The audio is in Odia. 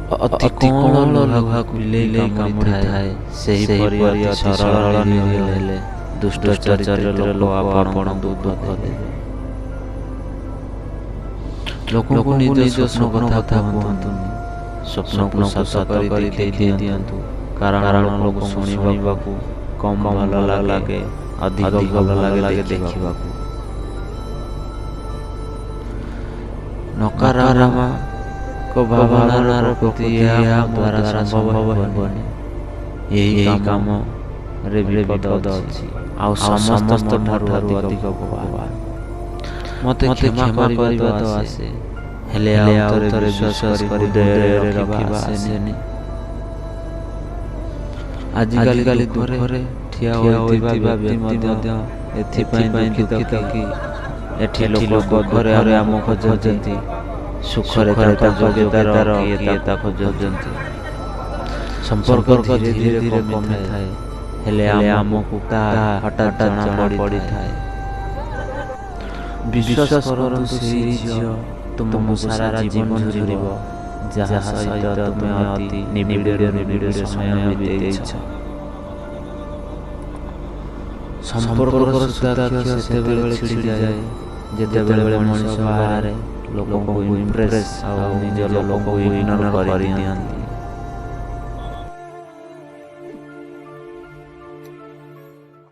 ଅତି କଅଁଳ ଲୁହାକୁ ବିଲେଇ କାମୁଡ଼ିଥାଏ, ସେହିପରି ଅତି ସରଳ ନିରୀହ ହେଲେ ଦୁଷ୍ଟ ଚରିତ୍ର ଲୋକ ଆପଣଙ୍କୁ ଦୁଃଖ ଦେବେ। ଲୋକଙ୍କୁ ନିଜ ସ୍ୱପ୍ନ କଥା କୁହନ୍ତୁନି, ସ୍ୱପ୍ନକୁ ସତ କରି ଦେଖାଇ ଦିଅନ୍ତୁ। କାରଣ ଲୋକଙ୍କୁ ଶୁଣିବାକୁ କମ୍ ଭଲ ଲାଗେ, ଅଧିକ ଭଲ ଲାଗେ ଦେଖିବାକୁ। ନକାରାତ୍ମକ ଭାବନାର ପ୍ରକୃତି ଏହା ମୋ ଦ୍ୱାରା ସମ୍ଭବ ହେବନି। ଏହି କାମରେ ବିପଦ ଅଛି, ଆଉ ସମସ୍ତଙ୍କଠାରୁ ଅଧିକ ଭଗବାନ। ମୋତେ କ୍ଷମା କରିବା ତ ଆସେ, ହେଲେ ଆଉ ଥରେ ବିଶ୍ୱାସ କରି ହୃଦୟରେ ରଖିବା ଆସେନି। ଆଜିକାଲି ଦୁଃଖରେ ଠିଆ ହୋଇଥିବା ବ୍ୟକ୍ତି ମଧ୍ୟ ଏଥିପାଇଁ ଦୁଃଖିତ କି ଏଠି ଲୋକ ଦୁଃଖରେ ଆମକୁ ଖୋଜନ୍ତି, ସୁଖରେ ତାଙ୍କ ଯୋଗ୍ୟତାର କିଏ ଖୋଜନ୍ତି। ସମ୍ପର୍କ ଧୀରେ ଧୀରେ କମିଥାଏ, ହେଲେ ଆମକୁ ତାହା ହଠାତ୍ ଜଣା ପଡ଼ିଥାଏ। ବିଶ୍ୱାସ କରନ୍ତୁ, ସେହି ଝିଅ ତୁମକୁ ସାରା ଜୀବନ ଝୁରିବ ଯାହା ସହିତ ତୁମେ ଅତି ନିବିଡ଼ ନିବିଡ଼ ସମୟ ବିତେଇଛ। ସମ୍ପର୍କର ସୂତାଖିଅ ସେତେବେଳେ ଛିଡ଼ିଯାଏ ଯେତେବେଳେ ମଣିଷ ବାହାରେ ଲୋକଙ୍କୁ ଇମ୍ପ୍ରେସ୍ ଆଉ ନିଜ ଲୋକଙ୍କୁ ଇଗ୍ନୋର କରିଦିଅନ୍ତି।